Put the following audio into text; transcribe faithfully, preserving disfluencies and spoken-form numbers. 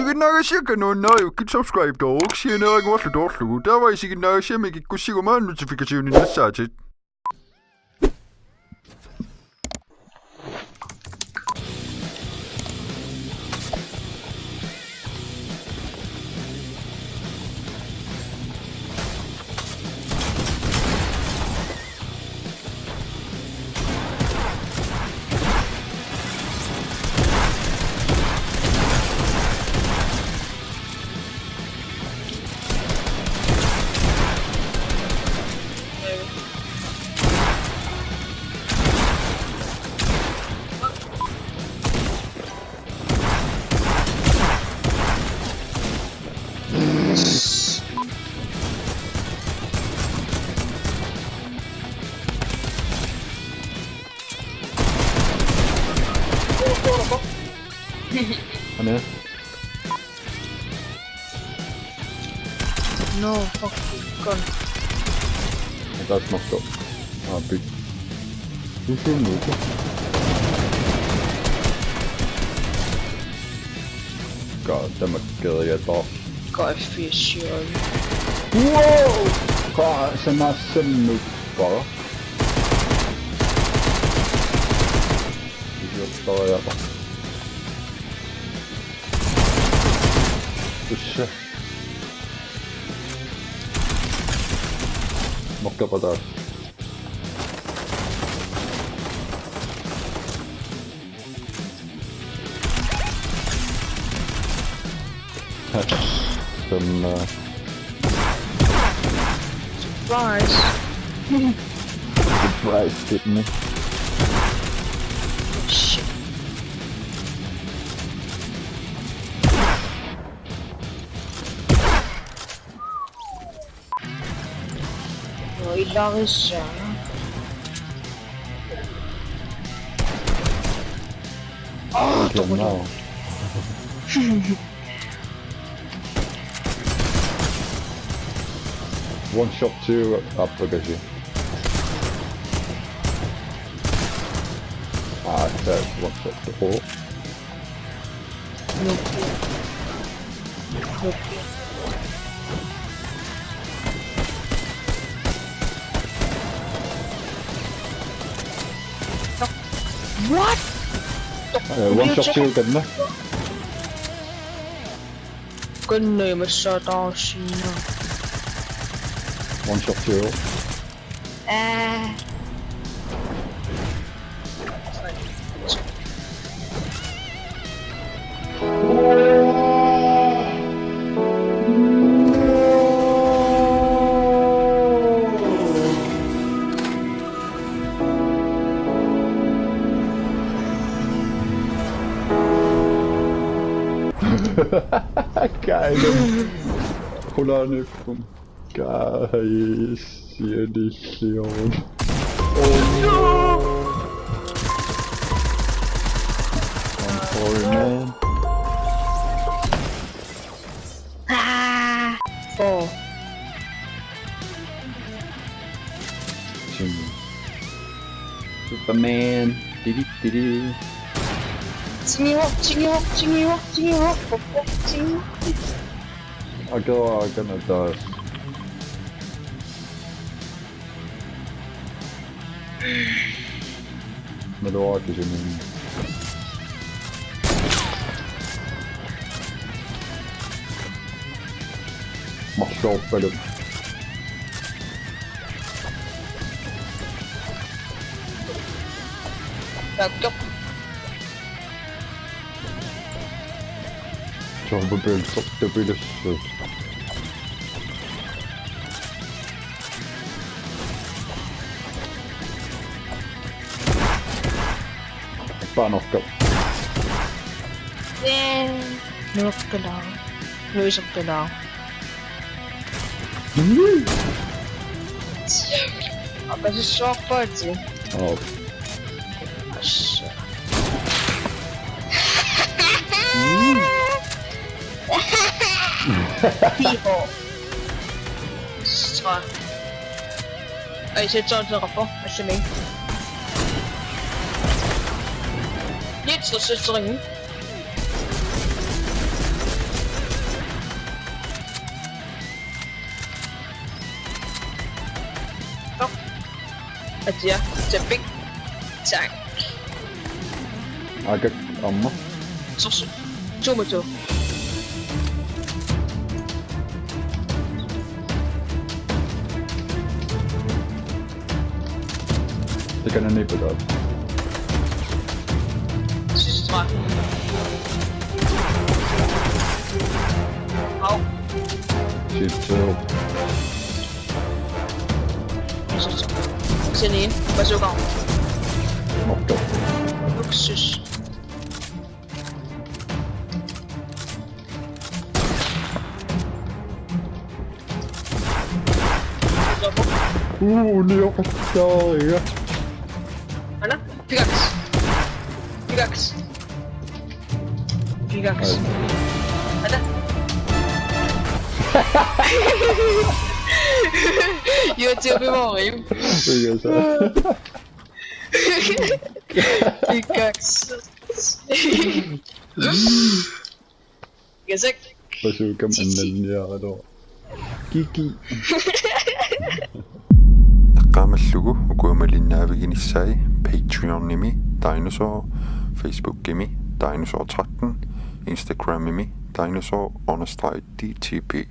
Isiginnaagassiakka nuannariukkit subscribe tooruuk sianeeraguarlu toorlugu. Taava isiginnaagassiami kikkussiguma notificationi nassaatit. Anne. No, fucking gun. That's not good. Ah, big. Who's in there? God, damn it, kill it off. Got a fish here. Whoa! God, it's a massive noob, bro. He's just fire up. Push. Knocked up at that. Some, uh, Surprise. Surprise, didn't it? Shit. Oi, Larissa. Oh, kill now. One shot, two up, I guess you. Ah, it's, uh, one shot to four. What? Uh, one shot, two, didn't I? Kun ei massa taas sinne. One shot, two. Ää. Geil. Hundertfünfzig. Geil, ist hier nicht Leon. Oh no! I'm sorry, man. Ah! Four. Jimmy. Superman. Didi, didi. Chingy Rock, Chingy Rock, Chingy Rock, Chingy Rock, Chingy Rock. I go, I'm gonna die. Milwaukee, I mean. Marloorpaluk. Taakku. Tupilussuit. Panorka. Ee, nuukkilaa. Nuisoqqilaaq. Aqasussuarpaatsi. Oo. Assa. Piho. Sua. Ai, se tsaatseqarpoq, assami. Nitsussutserigit. Atia, Tepik. Tak. Agak aamma. Sorsu. Tuumato. Takanani palaat. Sisitmaa. Au. Shit, so. Senin, bazooka. Mokka. Luksus. Uu, nioqattaariga. Ana? Pickaxe. Pickaxe. Pickaxe. Ana? YouTube-imi. Pickaxe. Pickaxe. Pickaxe. Bazooka annanniaraluarpoq. Kiki. Eqqaamallugu ukua malinnaaviginissai Patreonimi Dinosaur, Facebookimi Dinosaur tretten, Instagramimi Dinosaur understreg D T P.